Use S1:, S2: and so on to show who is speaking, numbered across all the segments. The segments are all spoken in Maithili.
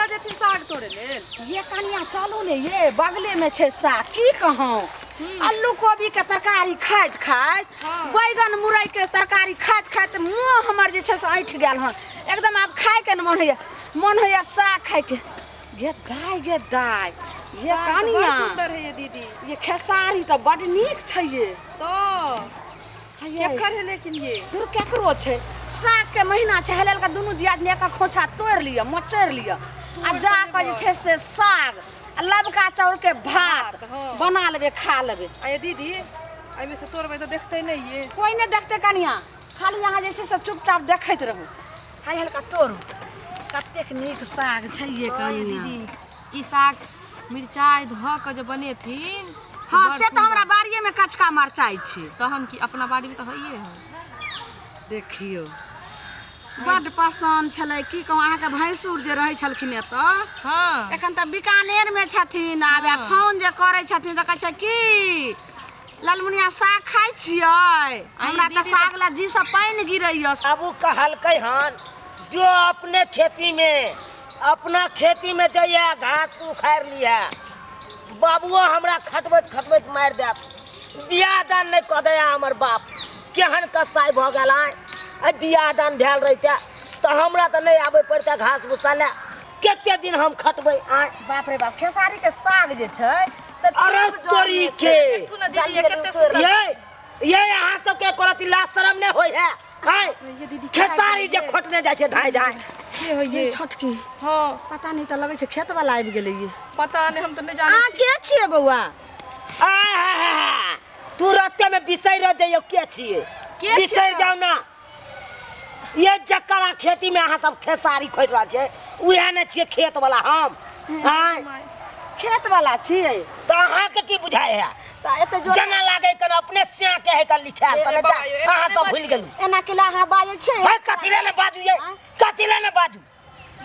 S1: कतऽ जेथिन साग तोड़े लेल?
S2: ये कनिया चलू ने ये बगले में छै साग की कहूँ आलू कोबी के तरकारी खाइत खाइत बैगन मुरई के तरकारी खाइत खाइत मुँह हमर जे छै से ऐंठ गेल हन एकदम आब खायके ने मन होइया मन होइया साग खायके गे दाय गे दाय ये
S1: साग तऽ बड़
S2: कनिया
S1: सुंदर है ये दीदी
S2: ये खेसारी तऽ बड नीक छै ये
S1: तो
S2: ये
S1: केकर है लेकिन ये
S2: दूर केकरो छै साग के महीना छै हेलल के दुनू दियादनी एक खोछा तोड़ि लिअ मचोड़ि लिअ आ जा कऽ जे छै से साग आ लबका चाउर के भात
S1: भात, हँ।
S2: बना लेबै खा लेबै
S1: आ ये दीदी एहिमे से तोड़बै तऽ देखतै नहि ये
S2: कोइ नहि देखतै कनिया खाली अहाँ जे छै से चुपचाप देखैत रहू हाय हल्का तोड़ू कतेक नीक साग छै ये
S1: हाँ, ये
S2: कनिया
S1: दीदी ई साग मिरचाइ धऽ कऽ जे बनेथिन
S2: हँ
S1: बड़
S2: से तऽ हमरा बाड़िएमे कचका मरचाइ छै
S1: तहन की अपना बाड़ीमे तऽ होइए है
S2: देखियौ बड्ड पसन्द छलै की कहूँ अहाँके भैंसुर जे रहै छलखिन एतऽ
S1: हँ
S2: एखन तऽ बीकानेरमे छथिन आब फोन जे करै छथिन तऽ कहै छै की ललमुनिया साग खाइ छियै हमरा तऽ साग लए जीसँ पानि गिरैया
S3: बाबू कहलकै हन जो अपने खेती में अपना खेती में जइया घास उखाड़ि लिहा बाबुओ हमरा खटबैत खटबैत मारि देत बियाह दान नहि कऽ दैया हमर बाप केहन कसाइ भऽ गेल आइ आइ बियाह दान भेल रहिते तऽ हमरा तऽ नहि आबै पड़िते घास भूसा लए कते दिन हम खटबै आइ
S2: बाप रे बाप खेसारी के साग जे छै से
S3: अरे
S2: खूब जरने
S3: तोरी
S2: छै।
S3: के
S1: देखू ने दीदी ये कते सुंदर
S3: ये ये अहाँ सबके करत लाज शरम नहि होइ है आइ
S1: ये दीदी
S3: खेसारी जे खोटने जाइ छै धाय धाय
S1: के होइए
S2: ये छोटकी
S1: हँ
S2: पता नहीं तऽ लगै छै खेत वाला आबि गेलै ये
S1: पता नहि हम तऽ नहि जानै
S2: अहाँ
S1: छी
S2: के छियै बौआ
S3: आहा, तू रस्ते में बिसरि जइयो के छियै
S1: के छियै?
S3: बिसरि जाउ ना ये जकरा खेती में अहाँ सब खेसारी खोटि रहल छियै उएह ने छियै खेत वाला हम आँय
S2: खेत वाला छियै
S3: तऽ अहाँके की बुझाइ है
S2: तऽ एते जोर
S3: जेना लागै कन अपने स्या के है कन लिखायल
S1: ए,
S3: तने
S1: ए,
S3: जा
S1: बाबा, यो, एना
S3: अहाँ
S1: नहि
S3: सब भूलि
S1: बाजियौ।
S3: गेलू
S2: एना केला अहाँ बाजै छियै
S3: हे कथी ले ने बाजू ये कथी ले ने बाजू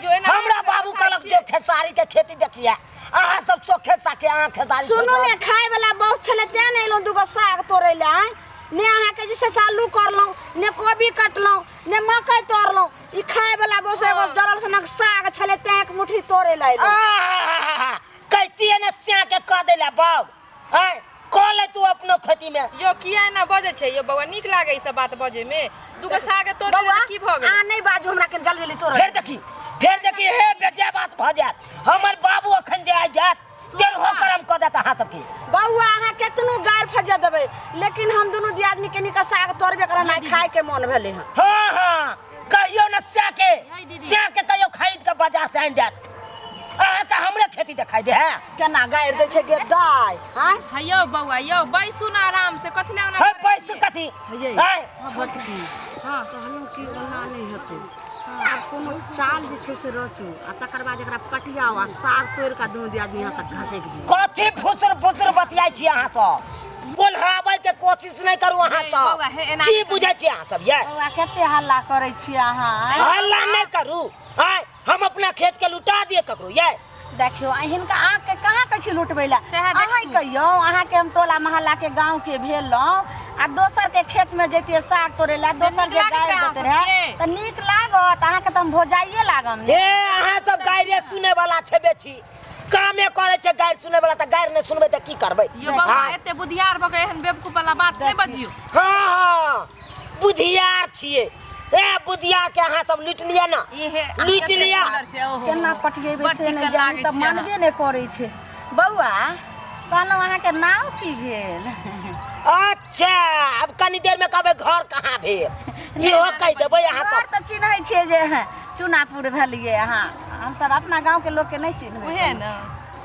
S1: यो एना
S3: हमरा बाबू कहलक जो खेसारी के खेती देखिए अहाँ सब सोखे साखे अहाँ खेसारी
S2: सुनू ने खाय वाला बहुत छलै तें ने एलहुँ दूगो साग तोड़ै लए आँय ने अहाँके जे छै से आलू करलहुँ ने कोबी कटलहुँ ने मकइ तोड़लहुँ ई खाय वाला बस एगो जरल सनक साग छलै तें एक मुट्ठी तोड़ै लए एलहुँ
S3: आहा, कहितियै ने स्या के कह देला बाब आँय कऽ ले तू अपनो खेती में
S1: यो किया एना बजै छै यो बौआ नीक लागै ई सब बात बजै में दूगो साग तोड़
S2: बौआ
S1: लेबै की भऽ गेलै
S2: अहाँ नहि बाजू हमरा कनि जल्दी जल्दी तोड़ऽ
S3: फेर देखी फेर देखी हे बेजे बात भऽ जायत हमर बाबू अखन जे आबि जायत तेरहो करम कऽ देत अहाँ सबके
S2: बौआ अहाँ केतनो गारि फजे देबै लेकिन हम दुनू दियादनी कनि कऽ साग तोड़बे करब आइ खायके मोन भेलै हँ
S3: हाँ हाँ कहियो न स्या के
S1: है दीदी।
S3: स्या के कहियो खरीद के बाजार से आनि देत अहाँके हमरे खेती देखाई दे है
S2: केना गारि दै छै गे दाय आँय
S1: है यौ बौआ यौ बैसू ने आराम से कथी लए ओना
S3: है
S1: करै
S3: पैस
S1: छियै?
S3: कथी
S2: हयै।
S3: है
S2: छोटकी
S1: हँ
S2: कहलहुँ कि ओना नहि हेतै आब कोनो चाल जे छै से रचू आ तकर बाद एकरा पटियाउ आ साग तोड़ि कऽ दुनू दियादनी यहाँ से घसकि दियौ
S3: कथी फुसुर फुसुर बतियाइ छी अहाँ सब बोलहाबै के कोशिश नहि करू अहाँ
S1: हे
S3: सब
S1: बौआ, हे एना
S3: की
S1: नहि
S3: बुझै छी अहाँ सब ये
S2: बौआ कते हल्ला करै छियै अहाँ आँय?
S3: हल्ला नहि करू आँय हम अपना खेत के लुटा दिए ककरो ये
S2: देखियौ आ हिनका आँखके कहाँ कहै छी लुटबै लए
S1: सएह देखू।
S2: अहाँ कहियौ अहाँके हम टोला मोहल्ला के गाँव के भेलहुँ आ दोसर के खेत में जैतियै साग तोड़ै लए दोसर
S1: नीक
S2: के
S1: लागैत
S2: गारि
S1: रहए
S2: देते रहए
S1: अहाँ
S2: तऽ नीक लागत अहाँके तऽ हम भोजाइए लागम ने
S3: हे अहाँ सब गाइरे सुने वाला छेबे छी कामे करे छै गारि सुने वाला तऽ गारि नहि सुनबै तऽ की करबै
S1: यो बौआ
S3: हाँ
S1: एते बुधियार भऽ के एहन बेवकूफ वाला बात नहि बजियौ
S3: हाँ बुधियार छियै ए बुधियार के अहाँ सब लूटि लिअ ने
S1: इहे
S3: लूटि लिअ
S2: केना पटिएबै
S1: बड़
S2: से नहि
S1: चिकन
S2: जानी
S1: लागै
S2: तऽ
S1: छै अहाँ।
S2: मानबे नहि करै छै बौआ कहलहुँ अहाँके नाम की भेल
S3: अच्छा अब कनी देर में कहबै घर कहाँ भेल इहो कहि देबै अहाँ
S2: घर
S3: सब
S2: तऽ चिन्है छियै जे चुनापुर भेलियै अहाँ हमसब अपना गाँवके लोकके नहि चिन्हबै
S1: उहे ने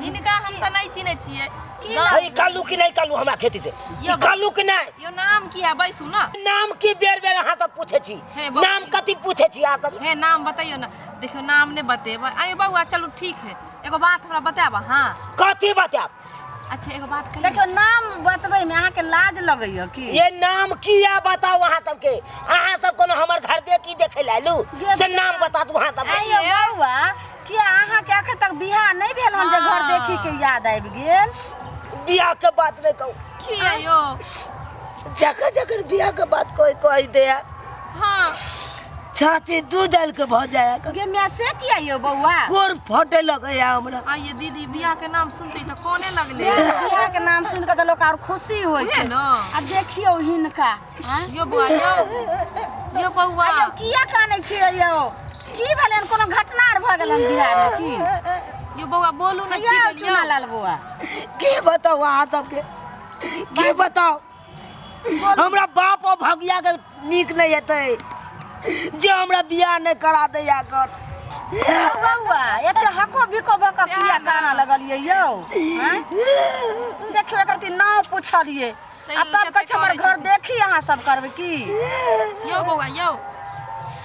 S1: हिनका हम तऽ नहि चिन्है छियै
S2: की
S1: नाम-
S3: हे कल्लू कि नहि कल्लू हमरा खेती से
S1: यौ
S3: ई कल्लू कि नहि
S1: यो नाम की है बैसू ना
S3: नाम की बेर बेर अहाँ सब पूछे छी
S1: हे बौआ।
S3: नाम कथी पूछे छी अहाँ सब
S1: हे नाम बतैयौ ना देखियौ नाम नहि बतेबै आइयो बौआ चलू ठीक है एगो बात हमरा बतायब अहाँ
S3: कथी बतायब
S1: अच्छा एगो बात कही
S2: देखियौ नाम बतबैमे अहाँके लाज लगैया की
S3: ये नाम किया बताउ अहाँ सबके अहाँ सब कोनो हमर घर देखी देखे लए एलू से नाम बता दू अहाँ सबके
S2: आइयो बौआ किया अहाँके अखन तक बियाह नहि भेल हन जे घर देखी के याद आबि गेल
S3: बियाह के बात नहीं कहू
S1: किया यो
S3: जगह जगह बियाह के बात कोई कह दे
S1: हाँ
S3: छाती दू दालि के भऽ जाय
S2: गे माय से किया यौ बौआ
S3: कोर फटे लगैया हमरा।
S1: आइए दीदी, बियाह के नाम सुनते तऽ कोने लगले।
S2: बियाह के नाम सुनि कऽ तऽ लोक आर खुशी होइ
S1: उहे
S2: छै।
S1: न।
S2: आ देखियौ हिनका। आँय?
S1: यो बौआ, यो यो बौआ।
S2: यौ किया कानै छियै यौ? की भेलै? कोनो घटना आर भऽ गेल बिहार में की?
S1: यो बौआ, बोलू ने, की
S2: यौ
S1: भेल यौ?
S2: चुनालाल बौआ,
S3: की बताउ अहाँ सबके, की बताउ? हमरा बाप और भगिया के नीक नहीं हेतै जे हमरा बियाह नहीं करा दैया कर।
S2: बौआ, एते हको बिको भऽ कऽ किया काना लगलियै यौ? आँय? देखियौ, एकर ती नाम पुछलियै आ तब कहै छै हमर घर देखी अहाँ सब करबै की?
S1: यो बौआ, यौ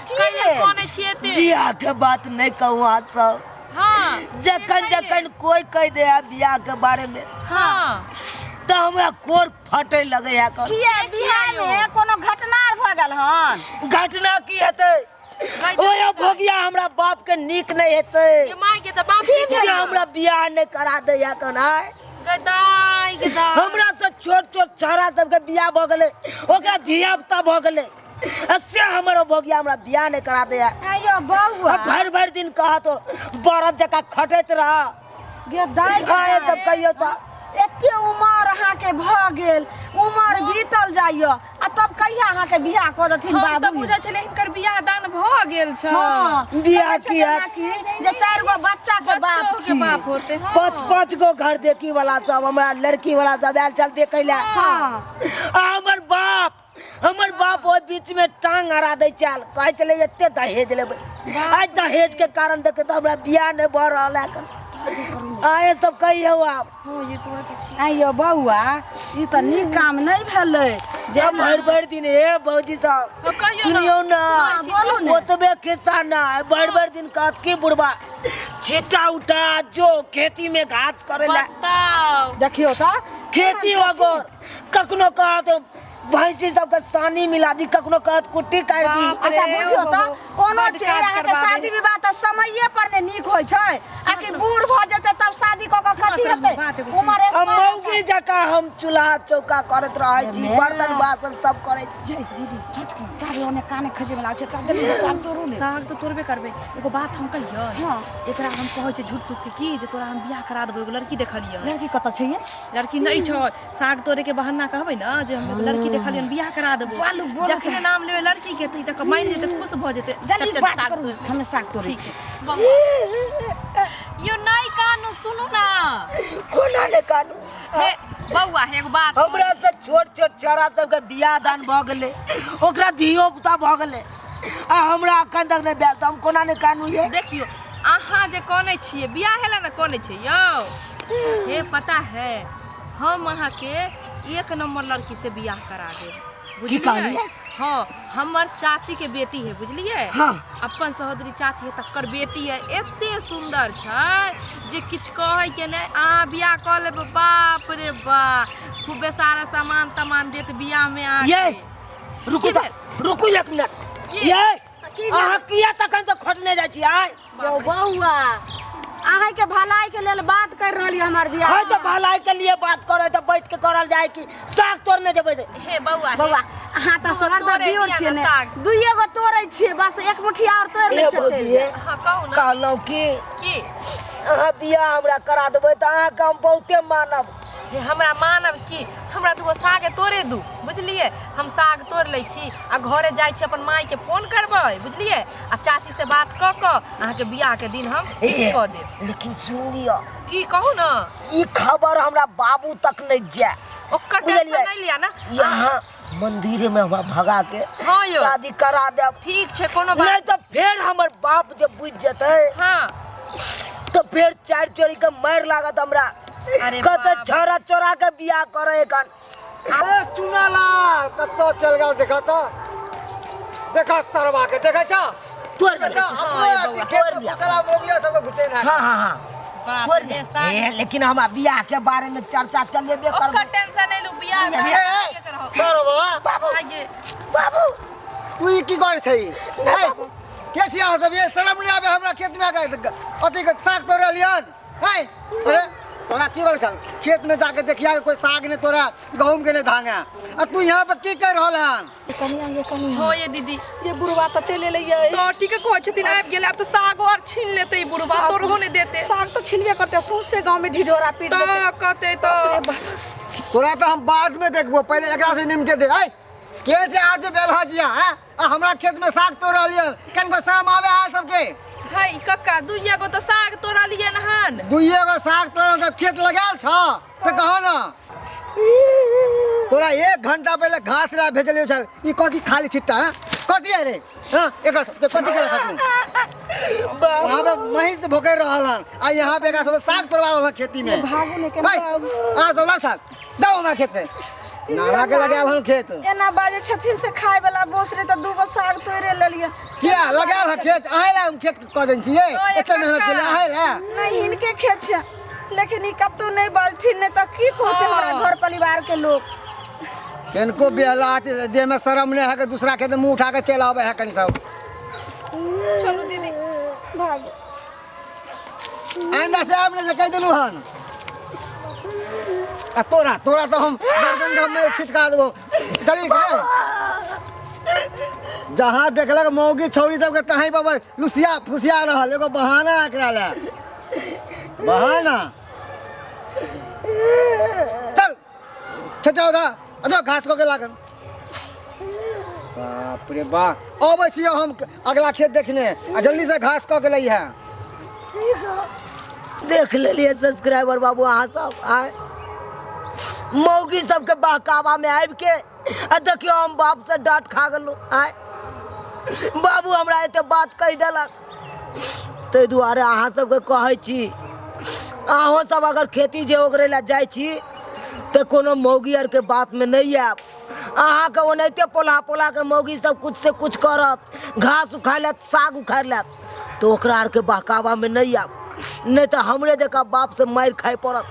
S2: की
S1: कैले
S2: भेल?
S1: कोने छियै एते?
S3: बियाह के बात नहीं कहू अहाँ सब। जखन जखन कोई कह दे है बियाह के बारे में, तो हमरा कोर फटे लगैया कर।
S2: किया, बिहार में कोनो घटना आर भऽ गेल हन?
S3: घटना की हेतै? ओए भोगिया हमरा बाप के नीक नहीं हेतै
S1: ये माय के तऽ बाप के
S3: जे हमरा बियाह नहीं करा दैया कन। आय
S1: गदाई गदाई,
S3: हमरा से छोट छोट छौड़ा सबके बियाह भऽ गेलै, ओकरा धिया पुता भऽ गेलै, आ से हमर भोगिया हमरा बियाह नहीं करा दैया।
S2: आँय यौ बौआ,
S3: आ भरि भरि दिन कहत बरद जकाँ खटैत रह।
S2: गे दाइ गे।
S3: आय सब कहियो तऽ
S2: एते उमर अहाँके भऽ गेल, उमर बीतल जाइए आ तब कहिया अहाँके बियाह कऽ देथिन
S1: हम तऽ
S2: बाबू?
S1: बुझै छलियै हिनकर बियाह दान भऽ गेल छ।
S2: हँ।
S3: बियाह
S2: कहै छै
S3: की हैत?
S2: जेनाकि जे चारि गो बच्चा के बाप
S1: बच्चो के
S2: छी।
S1: बाप होते। हाँ।
S3: पाँच पाँच गो घर देखी वाला सब हमरा लड़की वाला सब आयल चल देखै लए। आ हमर बाप ओहि बीच में टांग अड़ा दै चल, कहै छलै एते दहेज लेबै। आइ दहेज के कारण देखे तऽ हमरा बियाह नहि भऽ रहल है। आए सब कहियौ आब।
S1: हो, ये तो बात छै।
S2: आँय यौ बौआ, ई तऽ नीक काम नहि भेलै जे
S3: आ भरि भरि दिन, हे भौजी सब,
S1: हाँ, कहियौ ना।
S3: सुनियौ ना।
S2: हाँ, बोलू ने।
S3: ओतबे खिस्सा ना, भरि भरि दिन कहत की बुढ़बा छिट्टा उठा जो खेती में घास करे ला।
S1: बताउ।
S2: देखियौ तऽ।
S3: खेती वगैर कखनो कहत भैंसी सबके सानी मिला दी, कखनो कहत कुट्टी काटि दी।
S1: बाप
S2: अच्छा
S1: रे,
S2: बुझियौ तऽ,
S1: ओहो,
S2: कोनो
S1: बड्ड
S2: चीज
S1: काज
S2: अहाँके
S1: करबाबै।
S2: शादी विवाह तऽ समये पर ने नीक होइ छै, आ कि बूढ़ भऽ जेतै तब शादी कऽ कऽ कथी
S1: सुनऽ,
S2: हेतै?
S1: बात एगो।
S2: उमर
S3: आ
S2: expire।
S3: मौगी जकाँ हम चूल्हा चौका करैत रहै छी,
S2: मे।
S3: बर्तन बासन सब करै छी।
S2: जय दीदी, झटकी ताबे ओने काने खजे वाला छै, तब जल्दी साग तोड़ू ने।
S1: साग तऽ तोड़बे करबै, एगो बात हम कहियै?
S2: हाँ।
S1: एकरा हम कहै छै झूठ फूस के की जे तोरा हम बियाह करा देबो, एगो लड़की देखलियै।
S2: लड़की कतऽ छै ये?
S1: लड़की नहि छै, साग तोड़े के बहाना कहबै ने जे हम एगो लड़की देखलियन, बियाह करा देबो।
S2: बोलू, बोलू।
S1: जखने नाम लेबै लड़की के तऽ मानि जेतै, खुश भऽ जेतै।
S2: जल्दी
S1: चट चट
S2: बात
S1: साग
S2: करू।
S1: तोड़ि लेबै।
S2: हमे साग तोड़ै
S1: ठीक
S2: छी।
S1: छै बौआ। यो नहि कानू, सुनू ना।
S3: कोना ने कानू?
S1: हे बौआ, हे एगो बात।
S3: हमरा से छोट छोट छौड़ा सबके बियाह दान भऽ गेलै, ओकरा धियो पुता भऽ गेलै, आ हमरा अखन तक नहि भेल, तऽ हम कोना ने कानू ये?
S1: देखियौ, अहाँ जे कनै छियै, बियाह हेला ने कनै छै यौ? हे पता है, हम अहाँके एक नंबर लड़की से बियाह करा देब, बुझलियै?
S3: कहलियै?
S1: हाँ, हमर चाची के बेटी है, बुझलियै?
S3: हाँ।
S1: अपन सहोदरी चाची है, तकर बेटी है, एते सुंदर छै जे किछु कहै के नहि। अहाँ बियाह कऽ लेबै, बाप रे बा, खूबे सारा सामान तामान देत बियाह में
S3: ये
S1: अहाँके।
S3: रुकू
S1: की
S3: तऽ
S1: भेल?
S3: रुकू एक मिनट।
S1: की?
S3: ये अहाँ किया तखन से खोजने जाइ छी आय?
S2: यौ बौआ, अहाँके भलाई के लेल बात कर रहली हमर दिया।
S3: हाँ, तऽ भलाई के लिए बात करे तऽ बैठ के करल जाय कि साग तोड़ने जेबै?
S1: हे बौआ, हे।
S2: बौआ, अहाँ तऽ
S1: दूगो
S2: सोहर
S1: तोड़े
S2: दियोर
S1: दिअ
S2: छियै
S1: ने
S2: ने।
S1: साग।
S2: दुइए गो तोड़ै छियै, बस एक मुट्ठी आओर तोड़ि लै
S3: ए
S2: छियै,
S3: भौजी,
S2: चलि
S3: ये
S2: जायब।
S1: हाँ, कहू ने।
S3: कहलहुँ की
S1: की?
S3: अहाँ बियाह हमरा करा देबै तऽ अहाँके हम बहुते मानब।
S1: हे हमरा मानब की, हमरा दूगो साग तोड़े दू, बुझलियै? हम साग तोड़ि लै छी आ घरे जाइ छी, अपन मायके फोन करबै, बुझलियै? आ चाची से बात कऽ कऽ अहाँके बियाहके दिन हम फिक्स कऽ देब।
S3: लेकिन सुन लिअ।
S1: की? कहू ने।
S3: ई खबर हमरा बाबू तक नहीं जाए।
S1: ओकर
S3: बुझलियै?
S1: टेंशन नहीं लिया ना।
S3: यहाँ मंदिर में हमरा भगा के
S1: हाँ यौ।
S3: शादी करा देब।
S1: ठीक छै, कोनो
S3: नहीं
S1: बात।
S3: तो फिर हमर बाप जब बुझ जेतै तो फिर चारि चोरी के मारि लागत हमरा।
S1: अरे
S3: कहते
S1: बाप।
S3: छोरा चोरा के बियाह करे एखन।
S4: ए चुनालाल, कतऽ चल गेल? देखा तऽ, देखा सरवा के, देखै छ?
S3: तोड़
S4: देखै छ?
S3: लिअ।
S4: अपने
S1: हाँ,
S4: अथी खेत में
S3: लिअ।
S4: घुसला मोगिया सबके घुसेना।
S3: हाँ हाँ हाँ
S1: बाप
S3: तोड़
S1: रे,
S3: लिअ।
S1: साग।
S3: ए, लेकिन हमरा बियाह के बारे में चर्चा चलेबे
S1: ओकर
S3: करबै।
S1: टेंशन नहीं लू, बियाह
S3: लिअ,
S1: करा
S4: ए,
S1: के करहो।
S4: सरवा।
S3: बाबू।
S1: आइए।
S3: बाबू।
S4: तू ई की करै छै? ए, के छी अहाँ सब ये? शरम नहि आबे हमरा खेतमे आके अथी के साग तोड़े लियन? है, अरे तो तोरा की कहल छल खेत में जाके देखिया कि कोई साग नहीं तोरा गहूम के नहीं धांगे आ तू यहाँ पर की कर रहल हन
S2: कनिया ये कनिया
S1: हो ये दीदी
S2: ये बुढ़वा तऽ चलि एलै ये
S1: तो ठीके कहै छथिन आबि गेलै आब तऽ सागो आर छीन लेतै ई बुढ़बा तोड़हो नहि देतै
S2: साग तऽ छिलबे करतै सौंसे गाँव में ढिढोरा पीट
S1: तऽ
S2: देतै
S1: कहतै तऽ
S4: तोरा तऽ हम बाद में देखबो पहले एकरा से निमटे दे ऐ के से आज बेलहा जिया हैं आ हमरा खेत में साग तोड़ रहलियन कनिको शरम आवे आ सबके
S1: है कक्का दुइये गो तऽ साग तोड़लियन हन
S4: दुइये गो साग तोड़ल तऽ खेत लगायल छ से कहो ना तोरा एक घंटा पहले घास ला भेजलियो छल ई कथी खाली छिट्टा हैं कथी है रे हाँ एकर सब कथी करे तू वहाँ पे महींस भोकर रहल हन आ यहाँ पे एकरा सब साग तोड़वा रहल हन खेती में
S2: भागू ने केना
S4: भाई आ सब ला साग जाओ हमरा खेत से नाना के लगायल हन खेत
S2: एना बाजै छथिन से खाय वाला बोस रहे तऽ दूगो साग तोड़े लेलियै
S4: किया लगायल हन खेत अहे ला हम खेत कऽ देने छियै
S1: ओ,
S4: एते मेहनत केले अहे ला
S2: नहि हिनके खेत छै लेकिन ई कतौ नहि बजथिन नहि तऽ की कहते हमरा घर परिवार के लोग
S4: किनको बेहला देह में शर्म नहीं है कि दूसरा खेत में मुंह उठा के चल आवे है कनी सब
S1: चलू दीदी
S2: भागू
S4: आइंदा से आब ने से कह देलू हन आ तोरा तोरा तो हम गर्दन के हम छिटका देबो डरी के जहाँ देखलक मौगी छौरी सबके तहीं पर लुसिया फुसिया रहल एगो बहाना एकरा ले बहाना चल छटा उधा अजो घास को के लागल बाप रे बा अबै छियै हम अगला खेत देखने आ जल्दी से घास कऽ के लैहे
S3: देख लेलियै सब्सक्राइबर बाबू अहाँ सब आय मौगी सबके बहकावा में आबि के आ देखियौ हम बाप से डांट खा गेलहुँ आय बाबू हमरा एते बात कहि देलक ताहि दुआरे अहाँ सबके कहै छी अहूँ सब अगर खेती जे ओगरै लए जाइ छी तऽ कोनो मौगी आरके बातमे नहि आयब अहाँके ओनाहिते पोल्हा पोल्हाके मौगी सब कुछ से कुछ करत घास उखाड़ि लेत साग उखाड़ि लेत तऽ ओकरा आरके बहकावामे नहि आयब नहि तऽ हमरे जकाँ बापसँ मारि खाइ पड़त।